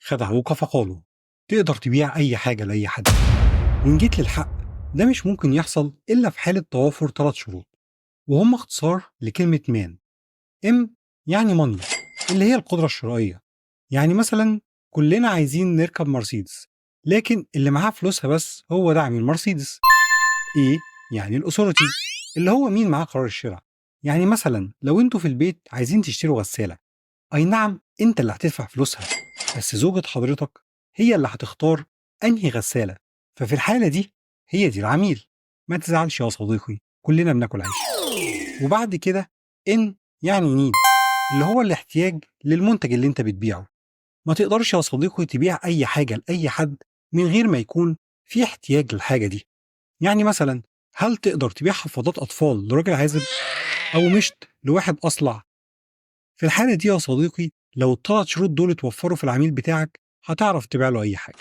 خدعوك فقالوا. تقدر تبيع أي حاجة لأي حد. وإن جيت للحق، ده مش ممكن يحصل إلا في حالة توافر 3 شروط، وهم اختصار لكلمة MAN. M يعني money، اللي هي القدرة الشرائية. يعني مثلا كلنا عايزين نركب مرسيدس، لكن اللي معاه فلوسها بس هو ده عميل مرسيدس. A يعني ال authority، اللي هو مين معاه قرار الشراء. يعني مثلا لو انتوا في البيت عايزين تشتروا غسالة، اي نعم انت اللي هتدفع فلوسها، بس زوجة حضرتك هي اللي هتختار انهي غسالة، ففي الحالة دي هي دي العميل. ما تزعلش يا صديقي، كلنا بناكل عيش. وبعد كده N يعني need، اللي هو الاحتياج للمنتج اللي انت بتبيعه. ما تقدرش يا صديقي تبيع اي حاجة لأي حد من غير ما يكون في احتياج للحاجة دي. يعني مثلا هل تقدر تبيع حفاضات أطفال لراجل عازب أو مشط لواحد أصلع؟ في الحالة دي يا صديقي، لو ال3 شروط دول اتوفروا في العميل بتاعك، هتعرف تبيع له أي حاجة.